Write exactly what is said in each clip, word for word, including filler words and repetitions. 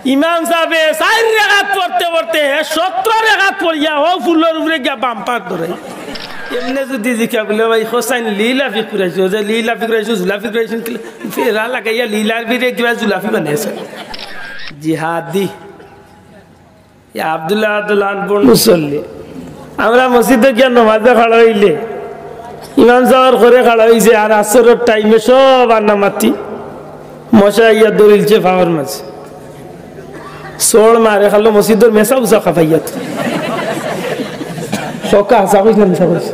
ইমাম সাবে চাইর রেকাত পড়তে পড়তে হে সতরো রেকাত পড়িয়া অউ ফুলর উপরে গিয়া বাম্পার ধরে। এমনে যুদি জিকা বুলে, "ভাই, হোসাইন লিলাফি কুরাইছো, যে লিলাফি কুরাইছো, জুলাফি কুরাইছো, কিলা ফেরা লাগাইয়া লিলার ভিতরে কিবা জুলাফি বানাইছে।" জিহাদি। ইয়া আব্দুল্লাহ আব্দুল্লাহ আনপুর মুসল্লি। আমরা মসজিদো গিয়া নমাজে খাড়া অইলে ইমাম সাবর ঘরে খাড়া অইছে, আর আসরর টাইমে সব আন্নামাতি মশা আইয়া দৌড়িলছে ফাওর মাঝে। চড় মারে খালো মসজিদর মেসা উসা খাফাইয়া তো। হকা হাছা কইছ না মিছা কইছ?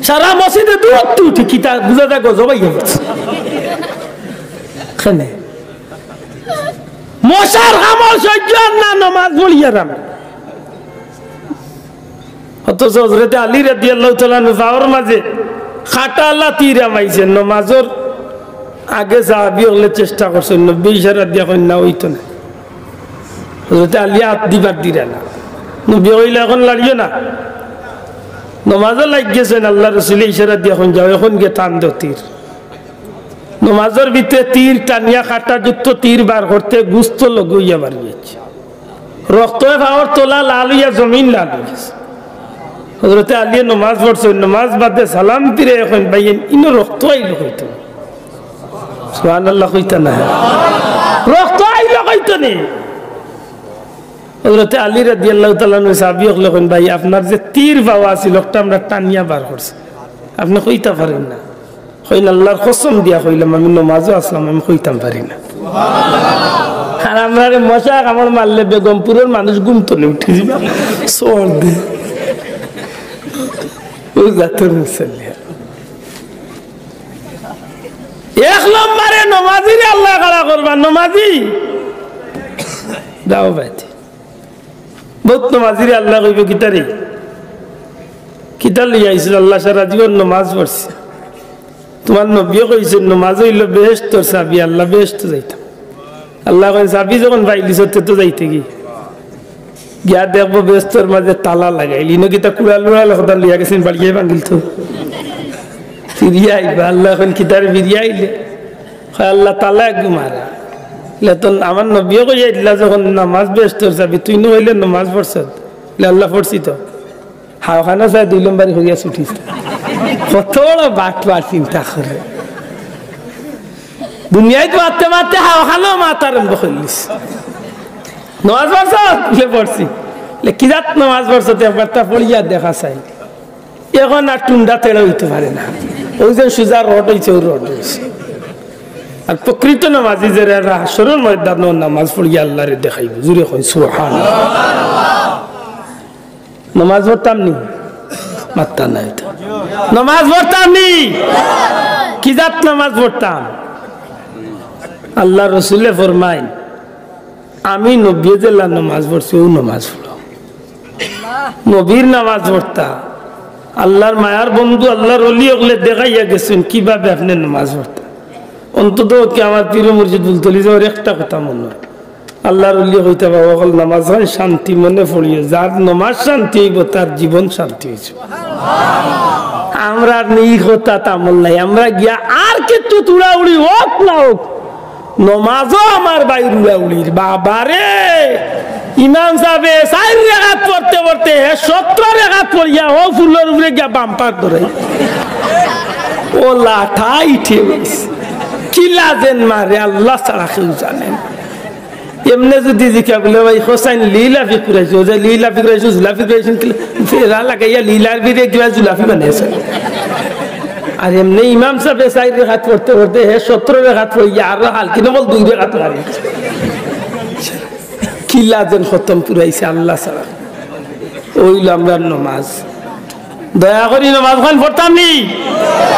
সারা মসজিদে দূরত্ব উঠি কিতা বুঝা যায় গজব আইয়া পড়ছে। কেনে? মশার কামড় সহ্য আর না, নমাজ পড়িয়ার আমি। অথচ হযরতে আলী রাদিয়াল্লাহু তাআলা আনহু ফাওর মাঝে কাটা আলা তীর হামাইছে। নমাজর আগে সাহাবী অকলে চেষ্টা করছইন, নবীয়ে ইশারা দিয়া কইন না, অইতো না। হযরতে আলী আত দিবার দিরা না। নবীয়ে কইলা, "অখন লাড়িও না।" নমাজো লাগি গেছইন, আল্লার রসুলে ইশারা দিয়া কইন, "যাও, অখন গিয়া টান দেও তীর।" নমাজর ভিতরে তীর টানিয়া কাটাযুক্ত তীর বার করতে গুস্ত লগে অইয়া বার অইছে। রক্তয়ে ফাওর তলা লাল অইয়া জমিন লাল অইগেছে। হযরতে আলীয়ে নমাজ পড়ছইন, নমাজ বাদে সালাম ফিরাইয়া কইন, "ভাইয়াইন, ইনো রক্ত আইলো কইতো?" সুবহানাল্লাহ কইতা না। রক্ত আইলো কইতো নি? হযরতে আলী রাদিয়াল্লাহু তাআলা আনহু সাহাবী অকলে কইন, "ভাই, আপনার যে তীর ফাওয়া আছিল, অকটা আমরা টানিয়া বার করছি। আপনে কইতা পারইন না।" কইন, "আল্লার কসম দিয়া কইলাম, আমি নমাজো আছলাম, আমি কইতাম পারি না।" আর আমরারে মশা কামড় মারলে বেগমপুরর মানুষ ঘুম তনে উঠি যিবা। চড় দে। অউ জাতর মুসল্লি। এক নম্বরে নমাজিরে আল্লায় খাড়া করবা, নমাজি। দাও বাইতে। বউত নমাজিরে আল্লায় কইবো, "কিতারে? কিতা লইয়া আইছো?" "আল্লাহ, সারা জীবন নমাজ পড়ছি।" তুমার নবীয়ে কইছইন, "নমাজ অইলো বেহেস্তর চাবি, আল্লাহ বেহেস্তো যাইতাম।" আল্লায় কইন, "চাবি যখন পাইলিছো, তে তো যাইতে কি?" গিয়া দেখবো বেহেস্তর মাঝে তালা লাগাইল, ইনো কিতা কুড়াল উড়াল কথা লইয়া গেছইন, বাড়িয়ে ভাঙিল তো। ফিরিয়া আইবা, আল্লায় কইন, "কিতারে ফিরিয়া আইলে?" কয়, "আল্লাহ, তালা একগু মারা।" লে তো আমার নবীয়ে কইয়া দিলা যখন নমাজ বেহেস্তর চাবি, তুই নু অইলে নমাজ পড়ছস। লে আল্লাহ পড়ছি তো। হাওখানো চাই দুই নম্বরি করিয়া ছুটিস। কত বড় বাটপার চিন্তা করে। দুনিয়াত মাততে মাততে হাওখানো মাত আরম্ভ করিলিস। নমাজ পড়ছস? লে পড়ছি। লে কি জাত নমাজ পড়ছস? তে একবার তা পড়িয়া দেখা চাই। অখন আর টুন্ডা তেড়া অইতে পারে না। অউ যে সুজা রড অইছে, অউ রড অইছে। আর প্রকৃত নমাজি যেরা, এরা হাশরর ময়দানো নমাজ পড়িয়া আল্লারে দেখাইবো। জুরে কইন সুবহানাল্লাহ। নমাজ পড়তাম নি? মাত্তা নাই তো। নমাজ পড়তাম নি? কি জাত নমাজ পড়তাম? আল্লার রসুলে ফরমাইন, "আমি নবীয়ে যেলা নমাজ পড়ছি, অউ নমাজ পড়ো।" নবীর নমাজ পড়তা। আল্লার মায়ার বন্ধু, আল্লার অলি অকলে দেখাইয়া গেছইন কিভাবে আপনে নমাজ পড়তা। অন্তত কি আমার পীর মুর্শিদ ফুলতলি যাওয়ার একটা কথা মনো অয়। আল্লার অলিয়ে কইতা, "বাবা অকল, নমাজ খান শান্তি মনে পড়িও, যার নমাজ শান্তি অইবো, তার জীবন শান্তি অইছে।" আমরার নি কথাত আমল নাই, আমরা গিয়া আর কিত্তু তুড়াউড়ি অউক না অউক, নমাজও আমার ভাইর উড়াউড়ির। বাবারে, ইমাম সাবে চাইর রেকাত পড়তে পড়তে হে সতরো রেকাত পড়িয়া অউ ফুলর উপরে গিয়া বাম্পার ধরে। অউ লাঠা ইঠে বইছে। কিলা যেন মারে আল্লাহ ছাড়া কেউ জানে না। এমনে যুদি জিকা বুলে, "ভাই, হোসাইন লিলাফি কুরাইছো, যে লিলাফি কুরাইছো, জুলাফি কুরাইছো, কিলা ফেরা লাগাইয়া লিলার ভিতরে কিবা জুলাফি বানাইছে।" আর এমনে ইমাম সাবে চাইর রেকাত পড়তে পড়তে হে সতরো রেকাত পড়িয়া আরো হালকি নফল দুই রেকাত মারে। কিলা যেন খতম পুরাইছে আল্লাহ ছাড়া। অইলো আমরার নমাজ। দয়া করি নমাজ খান পড়তাম নি?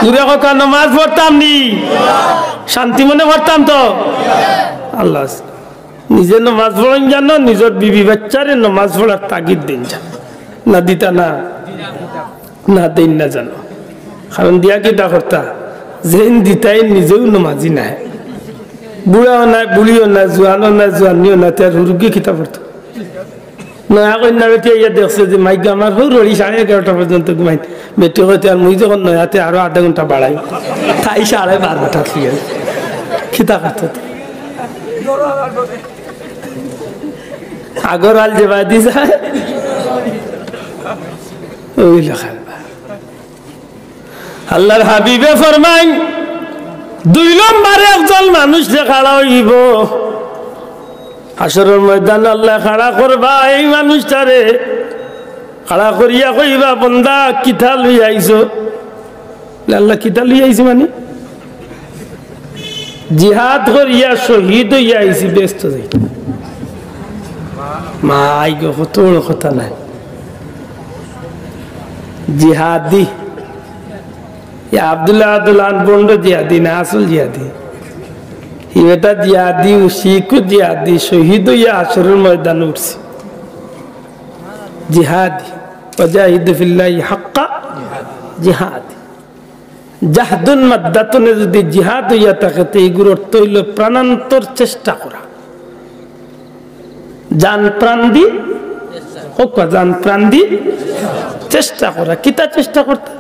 জুরে কউক্কা, নমাজ পড়তাম নি? শান্তি মনে পড়তাম তো? আল্লাহ। নিজে নমাজ পড়ইন জানো, নিজর বিবি বাচ্চারে নমাজ পড়ার তাগিদ দেইন জানো। না দিতা না? না দেইন না জানো। কারণ দিয়া কিতা করতা? যেইন দিতা এইন নিজেউ নমাজি নায়। বুড়াও নায়, বুড়িও নায়, জোয়ানও নায়, জোয়ানিও নায়, তে আর হুরুগে কিতা পড়তো? নয়া কইন্যা বেটি আইয়া দেখছে যে মাইগ্গা আমার হউর হড়ি সাড়ে এগারোটা পর্যন্ত ঘুমাইন। বেটি কইতে, "আর মুই যখন নয়া, তে আরো আধা ঘন্টা বাড়াই।" তাই সাড়ে বারোটা ঠিক আছে। কিতা করতো? আগর আল যে বাদি যায়, ওই লেখা। আল্লাহর হাবিবে ফরমাইন, দুই নম্বরে একজন মানুষ যে খাড়া অইবো হাশরর ময়দান, আল্লায় খাড়া করবা এই মানুষটারে। খাড়া করিয়া কইবা, "বন্দা, কিতা লইয়া আইছো?" আল্লাহ, "কিতা লইয়া আইছি মানে?" "জিহাদ করিয়া শহীদ অইয়া আইছি, বেহেস্তো যাইতাম।" মাই গো, কত বড় কথা নায়। জিহাদি। ইয়া আব্দুল্লাহ আব্দুল আহাদ বন্ড জিহাদি না, আসল জিহাদি। ই বেটা জিহাদি, উশিকু জিহাদি, শহীদ অইয়া হাশরর ময়দান উঠছে। জিহাদি। ওয়াজাহিদু ফিল্লাহি হাক্কা জিহাদি। জাহদুন মাদ্দাতুনে যদি জিহাদ অইয়া থাকে, তে ইগুর অর্থ অইলো প্রাণান্তর চেষ্টা করা। জান প্রাণ দি, কউক্কা, জান প্রাণ দি চেষ্টা করা। কিতা চেষ্টা করতা?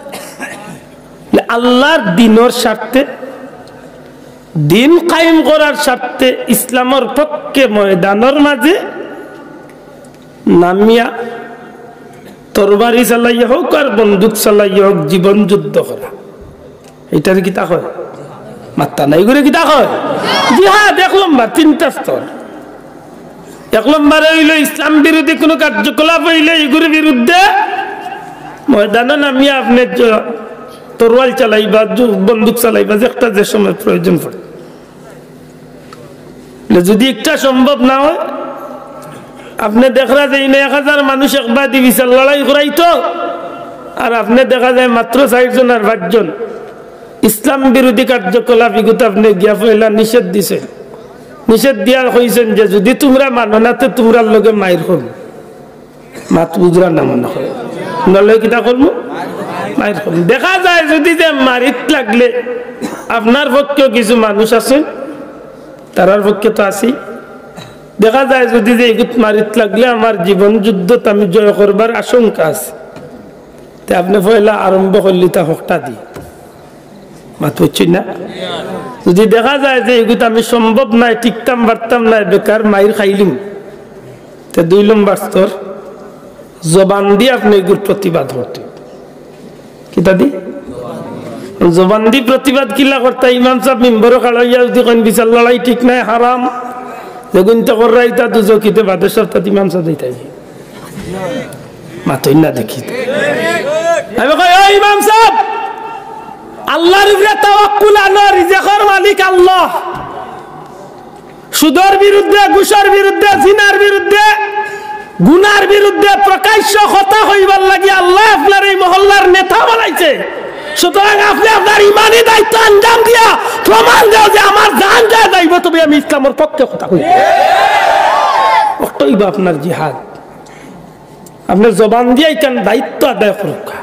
আল্লাহর দ্বীনর স্বার্থে, দ্বীন কায়েম করার স্বার্থে, ইসলামর পক্ষে ময়দানর মাঝে নামিয়া তরবারি চালাইয়া হউক আর বন্দুক চালাইয়া হউক, জীবন যুদ্ধ করা। ইটারে কিতা কয়? মাত্তা নাই, ইগুরে কিতা কয়? জিহাদ। এক লম্বর, তিনটা স্তর। এক লম্বরে অইলো ইসলাম বিরোধী কুনু কার্যকলাপ অইলে ইগুর বিরুদ্ধে ময়দানো নামিয়া আপনে জ-, তরোয়াল চালাইবা, জু-, বন্দুক চালাইবা, যে একটা যে সময় প্রয়োজন পড়ে। বলে, যদি একটা সম্ভব না অয়, আপনে দেখরা যে ইনো এক হাজার মানুষ একবাদি বিচার লড়াই করাইতো, আর আপনে দেখা যায় মাত্র চাইরজন আর পাঁচজন। ইসলাম বিরোধী কার্যকলাপ ইগুত আপনে গিয়া পয়লা নিষেধ দিছইন। নিষেধ দিয়া কইছইন যে, "যদি তুমরা মানো না, তে তুমরার লগে মাইর করমু।" মাত বুঝরা না মনে হয়। নলে কিতা করমু? মাইর করমু। দেখা যায় যদি যে মারিত লাগলে আপনার পক্ষেও কিছু মানুষ আছে, তারার পক্ষে তো আছি। দেখা যায় যদি যে ইগুত মারিত লাগলে আমার জীবন যুদ্ধত আমি জয় করবার আশঙ্কা আছে, তে আপনে পয়লা আরম্ভ করলি তা হকটা দি। মাত বুঝছইন না? যদি দেখা যায় যে ইগুত আমি সম্ভব নায়, টিকতাম পারতাম নায়, বেকার মাইর খাইলিম, তে দুই লম্বর স্তর, জবান দি আপনে ইগুর প্রতিবাদ করতে। কিতা দি? জবান দি প্রতিবাদ কিলা করতা? ইমাম সাব মিম্বরো খাড়া অইয়া যদি কইন, "বিচার লড়াই ঠিক নায়, হারাম, যেগুইন্তে কররা ইতা দুজখি", তে বাদে সপ্তাহ ইমাম সাব দিতাই। মাতইন না দেখি। আমি কই, "ও ইমাম সাব, আল্লাহর উপরে তাওয়াক্কুল আনো, রিজেকর মালিক আল্লাহ। সুদর বিরুদ্ধে, ঘুষর বিরুদ্ধে, জিনার বিরুদ্ধে, গুনার বিরুদ্ধে প্রকাশ্য কথা কইবার লাগি আল্লায় আপনারে এই মহল্লার নেতা বানাইছে। সুতরাং আপনে আপনার ইমানি দায়িত্ব আঞ্জাম দিয়া প্রমাণ দেও যে আমার জান যায় যাইবো, তবে আমি ইসলামর পক্ষে কথা কই।" অটাউ অইবো আপনার জিহাদ। আপনে জবান দিয়া ইখান দায়িত্ব আদায় করউক্কা।